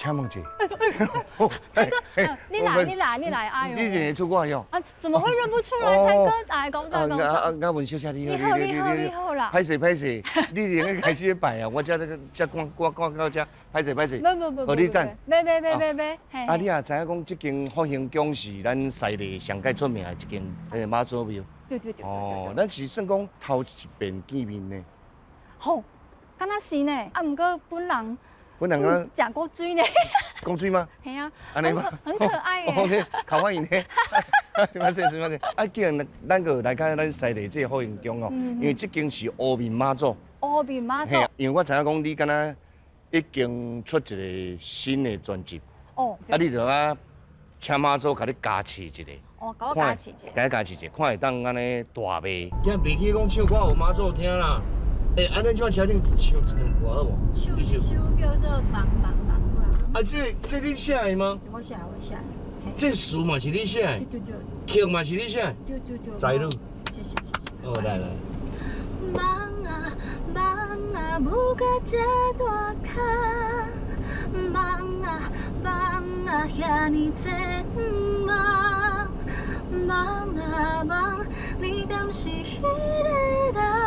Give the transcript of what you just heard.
請問者。這個，你來，你來，你來，哎呦！你認得出我喲？啊，怎麼會認不出來？譚哥，來，講真講。啊啊！阿文小姐你好，你好，你好，你好啦。歹勢歹勢，你已經開始拜啊，我這這個這趕趕趕到這，歹勢歹勢。無無無。予你等。袂袂袂袂袂。啊，你也知影講，這間福興宮是咱西麗上蓋出名的一間媽祖廟。對對對。哦，咱是算講頭一遍見面呢。吼，敢若是呢，啊，毋過本人。本人啊，食過水呢。講水嗎？係啊，按呢嗎？很可愛耶。較歡迎呢。すみません，すみません。啊，既然咱閣來看咱西麗這個福興宮哦，因為這間是烏面媽祖。烏面媽祖。因為我知影講你敢若已經出一個新的專輯。哦。啊，你就啊，請媽祖共你加持一下。哦，共我加持一下。共你加持一下，看會當按呢大賣。驚袂記講唱歌予媽祖聽啦。欸，按呢這車頂唱一兩句好無？唱一首叫做《夢夢夢》啊。啊，這你寫的嗎？我寫，我寫。這詞嘛是你寫的？對對對。曲嘛是你寫的？對對對。才女。謝謝謝謝。哦，來來。夢啊夢啊，舞到這大跤，夢啊夢啊，遐爾濟夢，夢啊夢，你敢是彼个人？